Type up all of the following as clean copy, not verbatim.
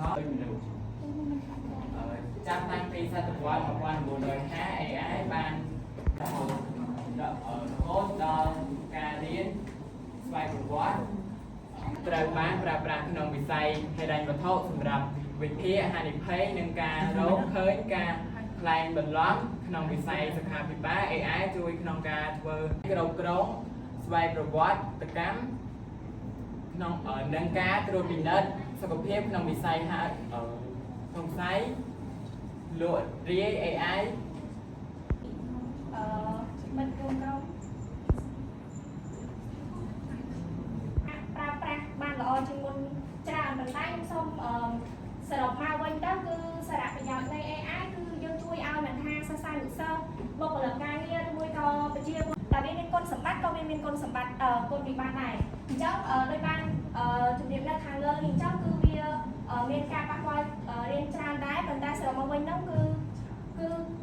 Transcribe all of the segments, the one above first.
ដូចមនុស្សចាប់តាំងពីសតវត្ស1950 AI បានរហូតដល់រហូតដល់ការរៀនស្វ័យប្រវត្តិត្រូវបានប្រើប្រាស់ក្នុងវិស័យហិរញ្ញវត្ថុសម្រាប់វិភាគហានិភ័យនិងការរកឃើញការក្លែងបន្លំក្នុងវិស័យសុខាភិបាល AI ជួយក្នុងការធ្វើគ្រប់គ្រងស្វ័យប្រវត្តិកម្មក្នុងនឹងការត្រួតពិនិត្យសុខភាពក្នុងវិស័យហាក្នុងវិស័យលក់រាយ AI មិត្តរួមក្រុមប្រើប្រាស់បានល្អជាងមុនច្រើនប៉ុន្តែខ្ញុំសូមអឺសរុបមកវិញទៅគឺសារៈប្រយោជន៍នៃ AI គឺយើងជួយឲ្យមិនថាសិស្សានុសិស្សបុគ្គលិកការងារឬមួយក៏ប្រជាពលតែវាមានគុណសម្បត្តិក៏វាមានគុណសម្បត្តិគុណវិបត្តិដែរអញ្ចឹងដោយបានជំរាបនៅខាងលើនេះអញ្ចឹងគឺវាមានការប៉ះពាល់រៀងច្រើនដែរប៉ុន្តែសរុបមកវិញហ្នឹងគឺ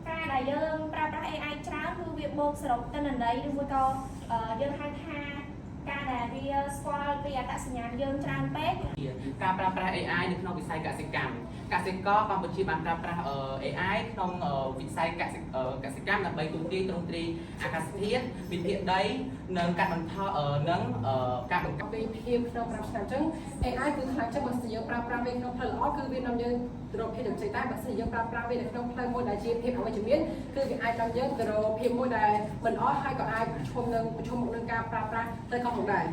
ការដែលយើងប្រើប្រាស់ AI ច្រើនគឺវាបូកសរុបទិន្នន័យឬមួយក៏យើងហៅថាការដែលវាស្គាល់ពីអត្តសញ្ញាណយើងច្រើនពេក ការប្រើប្រាស់ AI នៅក្នុងវិស័យកសិកម្មកសិករកម្ពុជាបានប្រើប្រាស់ AI ក្នុងវិស័យកសិកសិកម្មដើម្បីទូទាយទ្រង់ទ្រាយអាកាសធាតុវិភាគដីនិងកាត់បន្ថយនិងការបង្ ពេលភាពក្នុង5ឆ្នាំអញ្ចឹង AI គឺខ្លាំងចឹងបើសិនជាយើងប្រើប្រាស់វាក្នុងផ្លូវល្អគឺវានាំយើងទៅរកភាពជោគជ័យតែបើសិនជាយើងប្រើប្រាស់វានៅក្នុងផ្លូវមួយដែលជាភាពអវិជ្ជមានគឺវាអាចនាំយើងទៅរកភាពមួយដែលមិនល្អហើយក៏អាចប្រឈមនឹងប្រឈមមុខនឹងការប្រើប្រាស់ទៅខុសផងដែរ។